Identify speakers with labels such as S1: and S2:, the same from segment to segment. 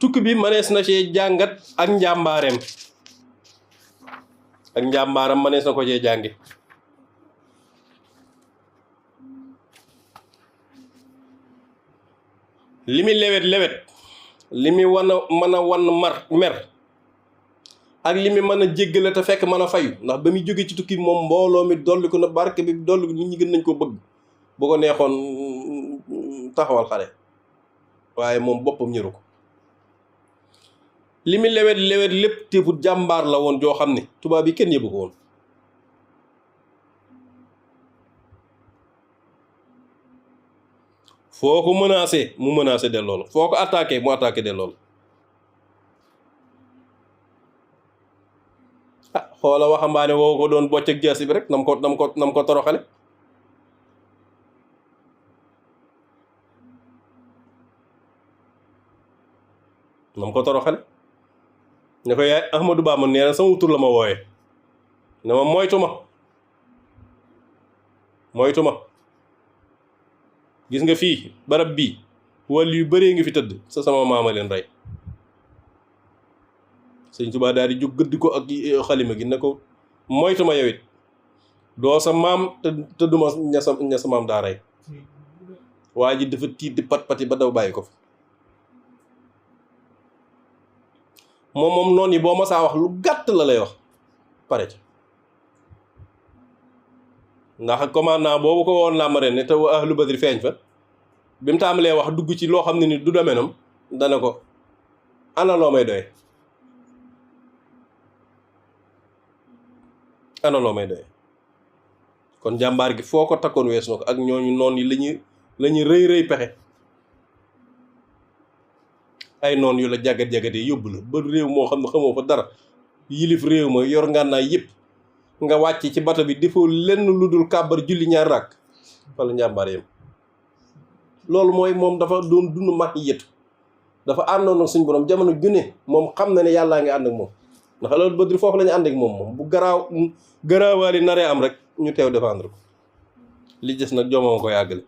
S1: tukki bi mënees na cee jàngat ak njàmbaareem ak njàmbaaram mënees na ko cee jànge li muy lewet li muy mën a wan mer ak li muy mën a jéggale te fekk mën a fayu ndax ba muy jóge ci tukki moom mbooloo mi dolli ko na barke bi dolli ko nit ñi gën nañ ko bëgg bu ko neexoon taxawal xare waaye moom boppam ñëru ko li muy lewet lépp tépput jàmbaar la woon joo xam ne tubaab yi kenn yëbu ko woon foo ko mu menacé delloo la foo ko attaqué mu attaqué delloo la ah xoola waxambaane woo ko doon bocc ak jaasi bi rek nam ko toroxale ne ko yaay Ahmadou Bamba nee na sama tur la ma wooye ne ma moytu ma gis nga fii barab bii wàll yu bëree ngi fi tëdd sa sama maama leen rey sëñ Tuubaa daal di jóg gëdd ko ak xalima gi ne ko moytu ma yow it doo sa maam te duma ña sa maam daa rey waa ji dafa tiit di pat-pati ba daw bàyyi ko fi moom noonu yi boo ma saa wax lu gàtt la lay wax pare ca ndax commandant boobu ko woon Lambaréné ne te ahlu badri feeñ fa bi mu tàmbalee wax dugg ci loo xam ne ni du domenam dana ko ana loo may doye kon jàmbaar gi foo ko takkoon wees na ko ak ñooñu noon yi lañuy rëy pexe ay noon yu la jagat-jagatee yóbbu la ba réew moo xam ne xamoo fa dara yilif réew ma yor ngànnaay yëpp nga wàcc ci bato bi defoo lenn lu dul kàbbar julli ñaar ràkk wala njàmbaar yam loolu mooy moom dafa doon dund mag yetu dafa àndoon ak suñu borom jamono junne moom xam na ne yàllaa ngi ànd ak moom ndax loolu Badri foofu la ñu ànd ak moom bu garaawaali naree am rek ñu teew défendre ko li des nag joomama ko yàggale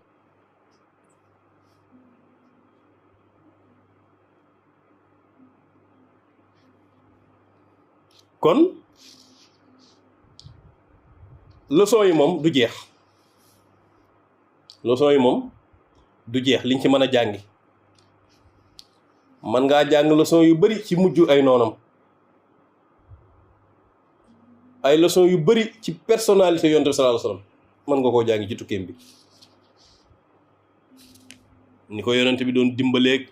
S1: kon leçon yi moom du jeex liñ ci mën a jàngi man ngaa jàng leçon yu bari ci mujj ay noonam ay leçon yu bari ci personnalité yonent bi sallallahu alayhi wasallam mën nga koo jàngi ci tukkeem bi ni ko yonent bi doon dimbaleeg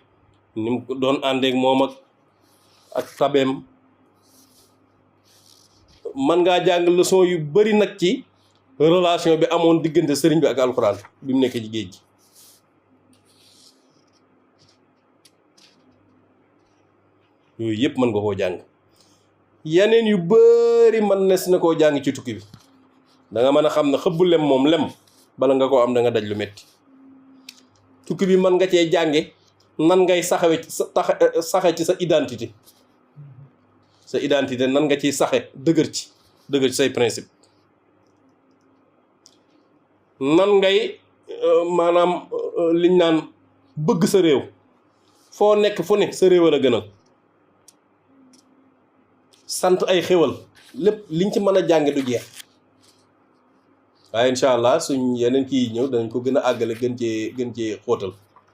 S1: ni mu doon àndeek moom ak tabeem man ngaa jàng leçon yu bari nag ci relation bi amoon diggante sëriñ bi ak alxuraan bi mu nekkee ci géej gi yooyu yëpp mën nga koo jàng yeneen yu bari man nes na koo jàng ci tukki bi da nga mën a xam ne xëbbu lem moom lem bala nga koo am da nga daj lu metti tukki bi mën nga cee jànge nan ngay saxe ci sa identité nan nga ciy saxe dëgër ci say principe nan ngay maanaam liñ naan bëgg sa réew foo nekk fu ne sa réew la gënal sant ay xéwal lépp liñ ci mën a jànge du jeex waaye incha allah suñ yeneen kii ñëw danañ ko gën a àggale gën cee xóotal